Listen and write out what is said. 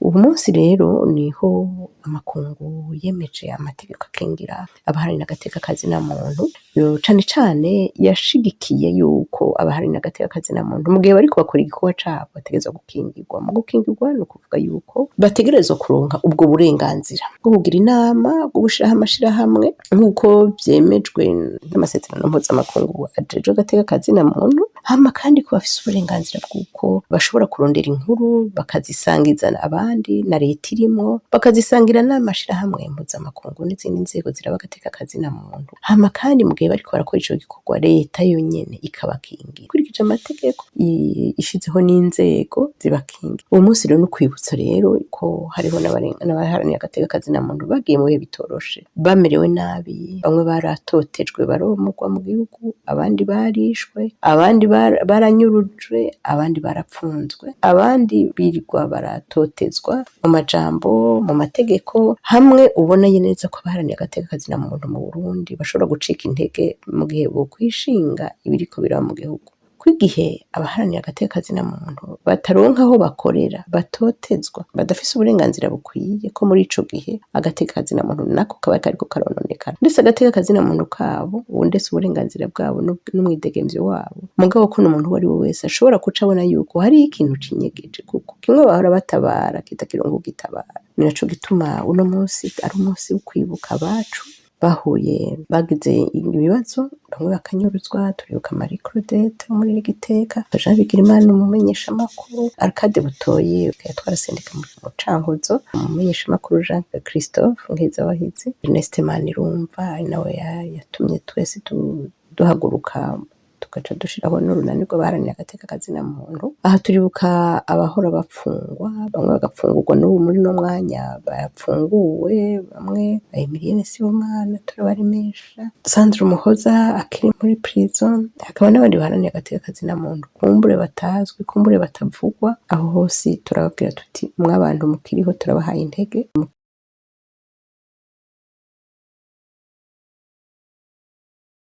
Uwo munsi rero niho amakungu yemeje amategeko akingira abaharanira agateka kazina muntu, cane cane yashigikiye yuko abaharanira agateka kazina muntu mu gihe bariko bakora igikorwa cabo bategerezwa gukingirwa. Mu gukingirwa ni ukuvuga yuko bategerezwa kuronka ubwo burenganzira bwo kugira inama, bwo gushiraho amashirahamwe nk'uko vyemejwe n'amasezerano mpuzamakungu ajejwe agateka kazina muntu, hama kandi ko bafise uburenganzira bw'uko bashobora kurondera inkuru bakazisangiza abandi na leta irimwo, bakazisangira n'amashirahamwe mpuzamakungu n'izindi nzego ziraba agateka kazina muntu. Hama kandi mu gihe bariko barakora ico gikorwa leta yonyene ikabakingira ikurikije amategeko, ishizeho n'inzego zibakingira. Uwo munsi rero ni ukwibutsa rero ko hariho n'abaharanira agateka kazina muntu bagiye mu bihe bitoroshe, bamerewe nabi, bamwe baratotejwe baromogwa mu gihugu, abandi barishwe, abandi baranyurujwe, abandi barapfunzwe, abandi birirwa baratotezwa mu majambo, mu mategeko, hamwe ubona neza ko abaharanira agateka kazina muntu mu Burundi bashobora gucika intege mu gihe bokwishinga ibiriko biraba mu gihugu. Ko igihe abaharanira agateka kazina muntu bataronka aho bakorera, batotezwa, badafise uburenganzira bukwiye, ko muri ico gihe agateka kazina muntu nako kaba kariko karononekara, ndetse agateka kazina muntu kabo, ndetse uburenganzira bwabo n'umwidegemvyo wabo, mugabo ko n'umuntu uwo ari we wese ashobora guca abona yuko hariho ikintu cinyegeje, kuko kimwe bahora batabara kitakironka ugitabara. Ni naco gituma uno munsi ari umunsi wo kwibuka abacu bahuye bagize ibibazo, bamwe bakanyuruzwa. Turibuka Marie Claudette wo muri Giteka, Jean Bigirimana umumenyeshamakuru, Arcade Butoyi yatwara sendika mu Cankuzo, umumenyeshamakuru Jean Christophe Nkezabahizi, Ernest Manirumva ari nawe yatumye twese duhaguruka tugaca dushiraho n'urunani rw'abaharanira agateka kazina muntu. Aha turibuka abahora bapfungwa, bamwe bagapfungurwa n'ubu muri no mwanya bapfunguwe, bamwe Emilienne Sibomana turabaremesha, Sandra Muhoza akiri muri prison, hakaba n'abandi baharanira agateka kazina muntu kumbure batazwi, kumbure batavugwa. Aho hose turababwira tuti mwabantu mukiriho turabahaye intege.